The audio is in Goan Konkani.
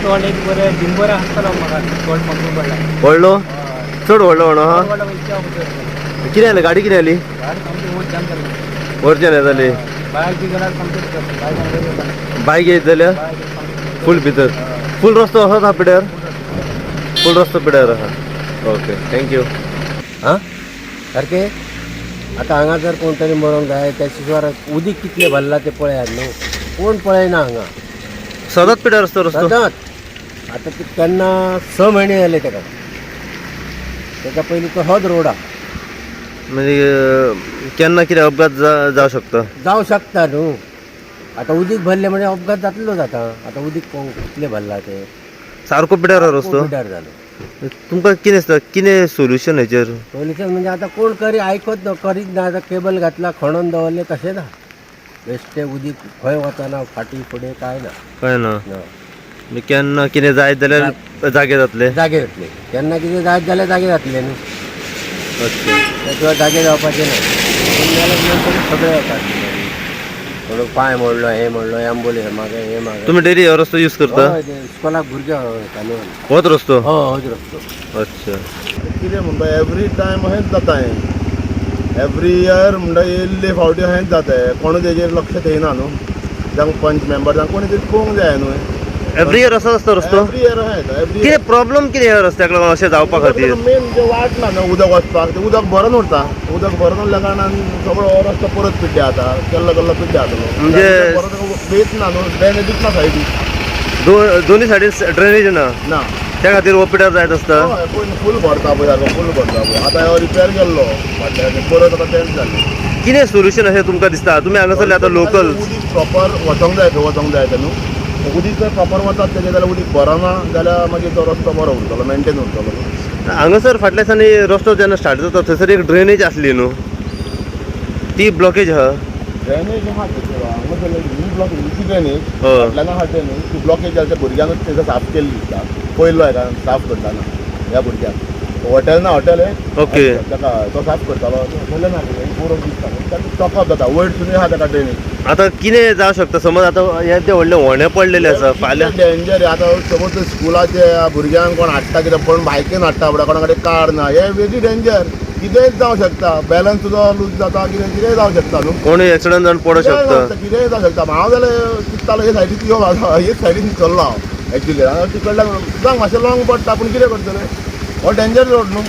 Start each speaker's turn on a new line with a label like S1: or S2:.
S1: तोंड एक बरें दिनभर आसतलो म्हाका तोंड पकडून पडला.
S2: व्हडलो चड व्हडलो म्हणो हा. कितें जालें? गाडी कितें जाली?
S1: गाडी सामकी वयर जाम जाली.
S2: वरच्यान हें जाली.
S1: बायक बी गेल्यार सामकी
S2: बायक येयत जाल्यार फूल भितर फूल रस्तो असोच आहा पिड्यार, फूल रस्तो पिड्यार आहा. Okay thank you.
S3: आं सारकें आतां हांगा जर कोण तरी मरोंक जाय त्या शिजवार उदीक कितलें भरलां तें पळयात न्हू, कोण पळयना हांगा.
S2: सदांच पिड्यार रस्तो रस्तो
S3: सदांच आतां ते केन्ना 6 म्हयने जाले ताका, तेका पयलीं तो होच रोड आहा.
S2: म्हणजे केन्ना कितें अपघात जावं शकता.
S3: जावं शकता न्हू. आतां उदीक भरलें म्हणजे अपघात जातलोच. आतां आतां उदीक कोण कितलें भरलां तें
S2: सारको पिड्यार रस्तो.
S3: पिड्यार जालो.
S2: तुमकां कितें दिसता कितें सोल्युशन हेचेर?
S3: सोल्युशन म्हणजे आतां कोण करी आयकत ना, करीत ना. आतां केबल घातला खणोन दवरलें तशेंच आहा. बेश्टें उदीक खंय वचना, फाटीं फुडें कांय ना.
S2: काय ना, केन्ना कितें जायत जाल्यार जागे जातले.
S3: जागे जातले केन्ना कितें जायत जाल्यार जागे जातले न्हू.
S2: अच्छा
S3: त्या शिवाय जागे जावपाचें ना. कोण मेले म्हणटकीर सगळे येतात. थोडो पांय मोडलो, हें मोडलो, एम्बुलन्स मागे हें मागे.
S2: तुमी डेली हो रस्तो यूज करता?
S3: हय, ते इस्कॉलाक भुरगे वयता न्हू.
S2: होच रस्तो?
S3: हय होच रस्तो.
S2: अच्छा.
S4: कितें म्हणटा एवरी टायम अशेंच जाता हें. एवरी इयर म्हणटा येयल्ले फावटी अशेंच जाता हें. कोणूच हेजेर लक्ष दिना न्हू. जावं पंच मेंबर जावं कोणी तरी पळोवंक जाय न्हू.
S2: एवरी इयर असोच आसता रस्तो?
S4: एवरी इयर अशेंच एवरी.
S2: कितें प्रॉब्लम कितें ह्या रस्त्याक लागून अशें जावपा खातीर?
S4: मेन म्हणजे वाट ना न्हू उदक वचपाक. तें उदक भरून उरता. उदक भरून उरल्या कारणान सगळो हो रस्तो परत पिड्ड्यार जाता. केल्लो केल्लो पिड्ड्यार जातलो.
S2: म्हणजे
S4: परत वेच ना न्हू, ड्रेनेजूच ना सायडीक.
S2: दोन्ही सायडीन ड्रेनेज ना,
S4: ना
S2: त्या खातीर हो पिड्यार जायत आसता.
S4: हय, फूल भरता पळय, सारको फूल भरता पळय. आतां हो रिपेर केल्लो फाटल्यान परत आतां तेंच जालें.
S2: कितें सोल्युशन अशें तुमकां दिसता? तुमी हांगासरले आतां लोकल.
S4: उदीक प्रॉपर वचोंक जाय, खंय वचोंक जाय तें न्हू. उदीक जर प्रॉपर वतात तेजें जाल्यार उदीक भरना जाल्यार मागीर तो रस्तो बरो उरतलो, मेनटेन उरतलो.
S2: हांगासर फाटल्या दिसांनी रस्तो जेन्ना स्टार्ट जाता थंयसर एक ड्रेनेज आसली न्हू, ती ब्लॉकेज आहा.
S4: ड्रेनेज आहा थंयसर, हांगासर ही ब्लॉकेज, ही ड्रेनेज
S2: हय.
S4: फाटल्यान आहा ड्रेनेज. ती ब्लॉकेज जाल्या त्या भुरग्यानूच थंयसर साफ केल्ली दिसता. पयलो हेका साफ करतना ह्या भुरग्याक हॉटेल ना, हॉटेल हे
S2: ओके.
S4: ताका तो साफ करतालो. हॉटेल ना बरोवन दिसता ताका चॉकअप जाता वयर सुद्दां आहा ताका ड्रेनेज.
S2: आतां कितें जावं शकता? समज आतां हे ते व्हडले व्हणे पडलेले आसा फाल्यां.
S4: डेंजर. आतां समज स्कुलाचे भुरग्यांक कोण हाडटा कितें, कोण बायकीन हाडटा पळय, कोणा कडेन कार ना, हे वेरी डेंजर. कितेंय जावं शकता. बॅलन्स तुजो लूज जाता, कितें कितेंय जावं शकता न्हू.
S2: कोणूय एक्सिडंट जावन पडोंक शकता.
S4: कितेंय जावं शकता. हांव जाल्यार चिंत्तालो हे सायडीन यो, हे सायडीन चल्लो हांव एक्चुली. तिकडल्यान जावं मातशें लॉंग पडटा, पूण कितें करतलें, हो डेंजर रोड न्हू.